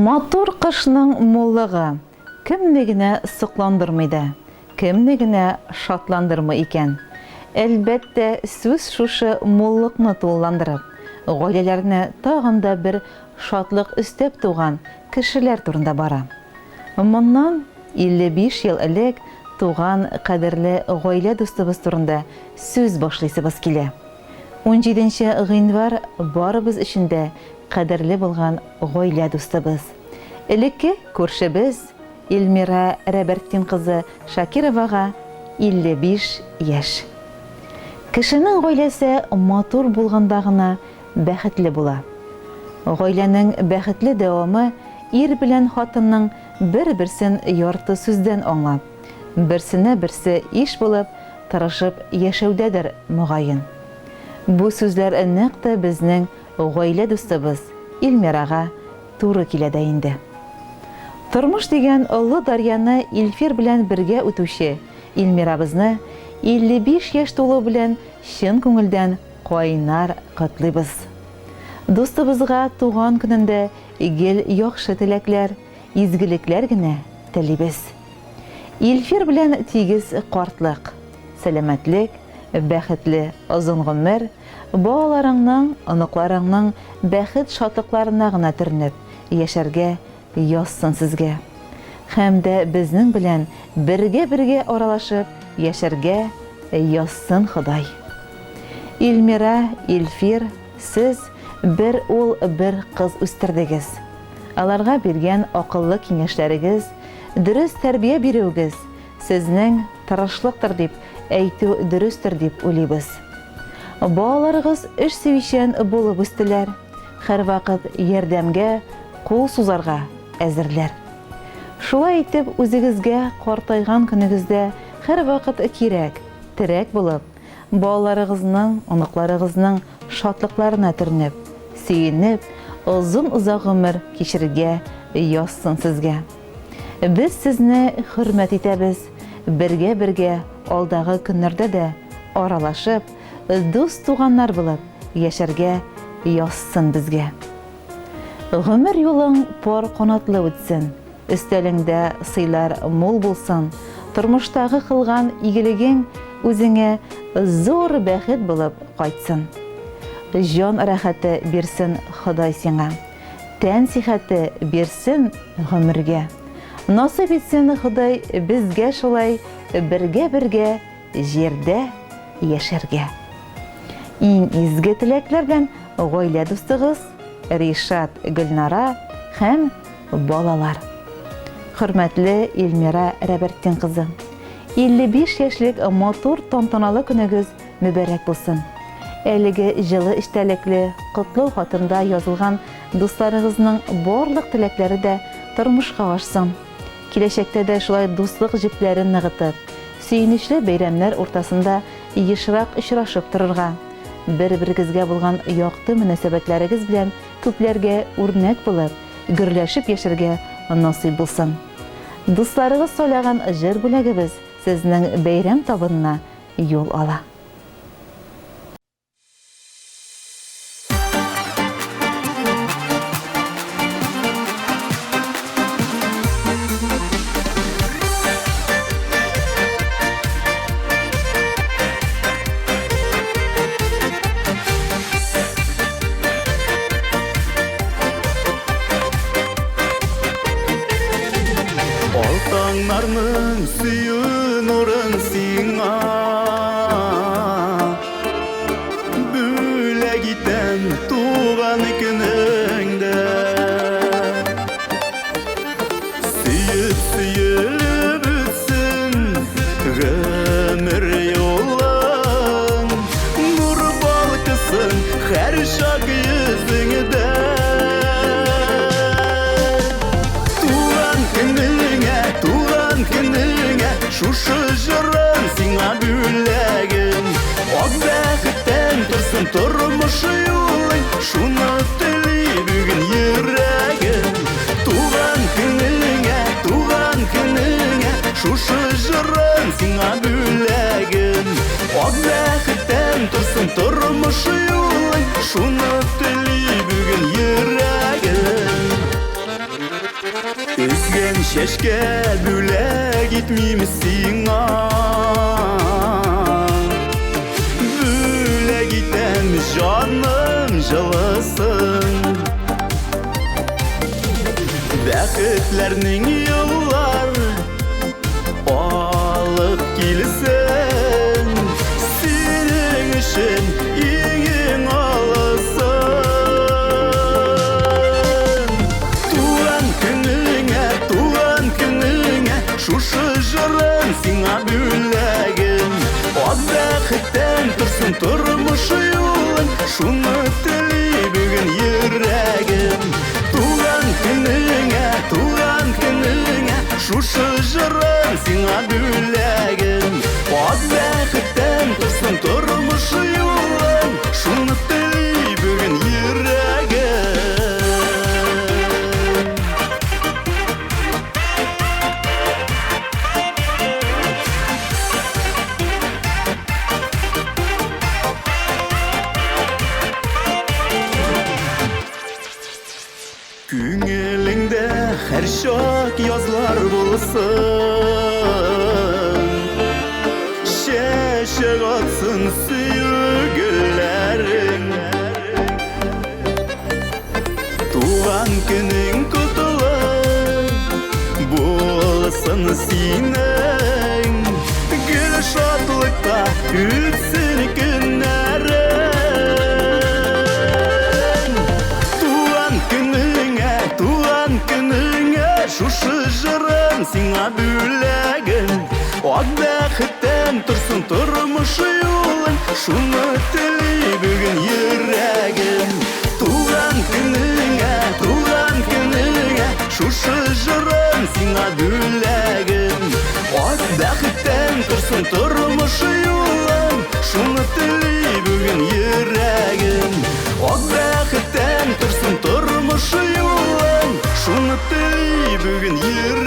Матур кышның муллыгы кемне генә сокландырмый да, кемне генә шатландырмый икән? Әлбәттә, сүз шушы муллыкны тулыландырып, гаиләләренә тагын да бер шатлык өстәп туган кешеләр турында бара. Моннан 55 ел элек туган кадерле гаилә дустыбыз турында сүз башлыйсыбыз килә. Унҗиденче гыйнвар барыбыз өчен дә кадерле булган гаилә дустыбыз, элекке күршебез Эльмира Рәбәртдин кызы Шакировага 55 яшь. Кешенең гаиләсе матур булганда гына бәхетле була. Гаиләнең бәхетле дәвамы ир белән хатынның бер-берсен ярты сүздән аңлап, берсенә берсе иш булып, тырышып яшәүдәдер, мөгаен. Бу сүзләр нәкъ тә безнең гаилә дустыбыз Эльмирага туры килә дә инде. Тормыш дигән олы дарьяны Илфир белән бергә үтүче Эльмирабызны 55 яшь тулу белән чын күңелдән кайнар котлыйбыз. Дустыбызга туган көнендә гел яхшы теләкләр, изгелекләр генә телибез. Илфир белән тигез картлык, сәламәтлек, бәхетле озын гомер, балаларыңның, оныкларыңның бәхет-шатлыкларына гына төренеп яшәргә язсын сезгә. Һәм дә безнең белән бергә-бергә аралашып яшәргә язсын Ходай. Илмира, Илфир, сез бер ул, бер кыз үстердегез. Аларга биргән акыллы киңәшләрегез, дөрес тәрбия бирүегез сезнең тырышлыктыр дип әйтү дөрестер дип уйлыйбыз. Балаларыгыз эш сөючән булып үстеләр, һәрвакыт ярдәмгә кул сузарга әзерләр. Шулай итеп, үзегезгә картайган көнегездә һәрвакыт кирәк, терәк булып, балаларыгызның, оныкларыгызның шатлыкларына төренеп, сөенеп, озын-озак гомер кичерергә язсын сезгә. Без сезне хөрмәт итәбез, бергә-бергә алдагы көннәрдә дә аралашып, дус-туганнар булып яшәргә язсын безгә. Гомер юлың пар канатлы үтсен, өстәлеңдә сыйлар мул булсын, тормыштагы кылган игелегең үзеңә зур бәхет булып кайтсын. Җан рәхәте бирсен Ходай сиңа. Тән сихәте бирсен гомергә. Насыйп итсен Ходай безгә шулай бергә-бергә җирдә яшәргә. Иң изге теләкләр белән гаилә дустыгыз Ришат, Гөлнара һәм балалар. Хөрмәтле Эльмира Рәбәртдин кызы! 55 яшьлек матур тантаналы көнегез мөбарәк булсын! Әлеге җылы эчтәлекле котлау хатында язылган дусларыгызның барлык теләкләре дә тормышка ашсын. Киләчәктә дә шулай дуслык җепләрен ныгытып, сөенечле бәйрәмнәр уртасында ешрак очрашып торырга, бер-берегезгә булган якты мөнәсәбәтләрегез белән күпләргә үрнәк булып, гөрләшеп яшәргә насыйп булсын. Дусларыгыз сайлаган җыр бүләгебез сезнең бәйрәм табынына юл ала. Ал таңнарның сөю нурын сиңа Бүләк итәм туган көнеңдә. Сөеп сөелеп үтсен гомер юлың, Нур балкысын һәр чак йөзеңдә. Туган көнеңә, туган көнеңә, Шушы җырым сиңа бүләгем. Ак бәхеттән торсын тормыш юлың, Шуны тели бүген йөрәгем. Туган көнеңә, туган көнеңә, Шушы җырым сиңа бүләгем. Ак бәхеттән торсын тормыш юлың, Шуны тели бүген йөрәгем. Чәчкә бүләк итмим сиңа. Бүләк итәм җаным җылысын. Бәхетләрнең еллар алып килсен. Синең өчен иң-иң алысын. Туган көнеңә, туган көнеңә, шушы җырым сиңа бүләгем. Ак бәхеттән торсын тормыш юлың, шуны тели бүген йөрәгем. Туган көнеңә, туган көнеңә, шушы җырым сиңа бүләгем. Ак бәхеттән торсын тормыш юлың, шуны тели бүген йөрәгем. Күңелеңдә һәрчак язлар булсын, Чәчәк атсын сөю гөлләрең. Туган көнең котлы булсын синең, Гел шатлыкта үтсен көннәрең. Туган көнеңә, туган көнеңә, шушы җырым сиңа бүләгем. Ак бәхеттән торсын тормыш юлың, шуны тели бүген йөрәгем. Туган көнеңә, туган көнеңә, шушы җырым сиңа бүләгем. Ак бәхеттән торсын тормыш юлың, шуны тели бүген йөрәгем. Ак бәхеттән торсын тормыш юлың, шуны тели бүген йөрәгем.